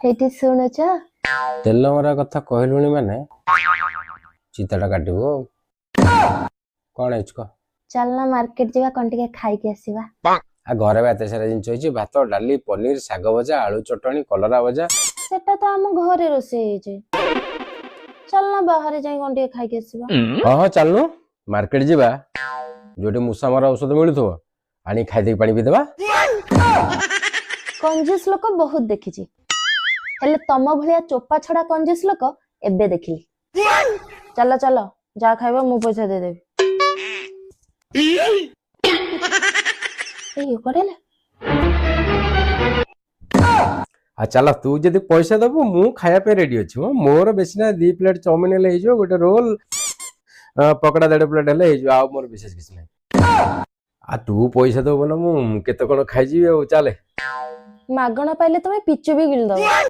ହେଇଠି ଶୁଣୁଛ? ତେଲ ମରା କଥା କହିଲୁଣି ମାନେ ଚିତାଟା କାଟିବୁ ଆଉ। କଣ ହେଇଛି କହ। ଚାଲନା ମାର୍କେଟ ଯିବା, କଣ ଟିକେ ଖାଇକି ଆସିବା। ଆଉ ଘରେ ବା ଏତେ ସାରା ଜିନିଷ ହେଇଛି, ଭାତ, ଡାଲି, ପନିର, ଶାଗ ଭଜା, ଆଳୁ ଚଟଣି, କଲରା ଭଜା। ସେଟା ତ ଆମ ଘରେ ରୋଷେଇ ହେଇଛି। ଚାଲନା ବାହାରେ ଯାଇ କଣ ଟିକେ ଖାଇକି ଆସିବା। ହଁ ହଁ, ଚାଲୁନୁ ମାର୍କେଟ ଯିବା, ଯୋଉଠି ମୂଷା ମରା ଔଷଧ ମିଳୁଥିବ ଆଣି ଖାଇଦେଇକି ପାଣି ପିଇଦେବା। କଞ୍ଜୁସ ଲୋକ ବହୁତ ଦେଖିଛି, ହେଲେ ତମ ଭଳିଆ ଚୋପା ଛଡା କଞ୍ଜୁସ ଲୋକ ଏବେ ଦେଖିଲି। ଚାଲ ଚାଲ, ଯାହା ଖାଇବ ମୁଁ ପଇସା ଦେଇଦେବି। ଏଇ କୁଆଡେ ହେଲା? ଆଉ ଚାଲ, ତୁ ଯଦି ପଇସା ଦବୁ ମୁଁ ଖାଇବା ପାଇଁ ରେଡି ଅଛି। ମ ମୋର ବେଶୀ ନା, 2 ପ୍ଲେଟ ଚାଉମିନ ହେଲେ ହେଇଯିବ, ଗୋଟେ ରୋଲ, ପକୋଡା 1.5 ପ୍ଲେଟ ହେଲେ ହେଇଯିବ, ଆଉ ମୋର ବିଶେଷ କିଛି ନାହିଁ। ଆଉ ତୁ ପଇସା ଦବୁ ନା ମୁଁ କେତେ କଣ ଖାଇଯିବି। ଆଉ ଚାଲେ। ମାଗଣା ପାଇଲେ ତମେ ପିଚୁ ବି ଗିଳିଦବ।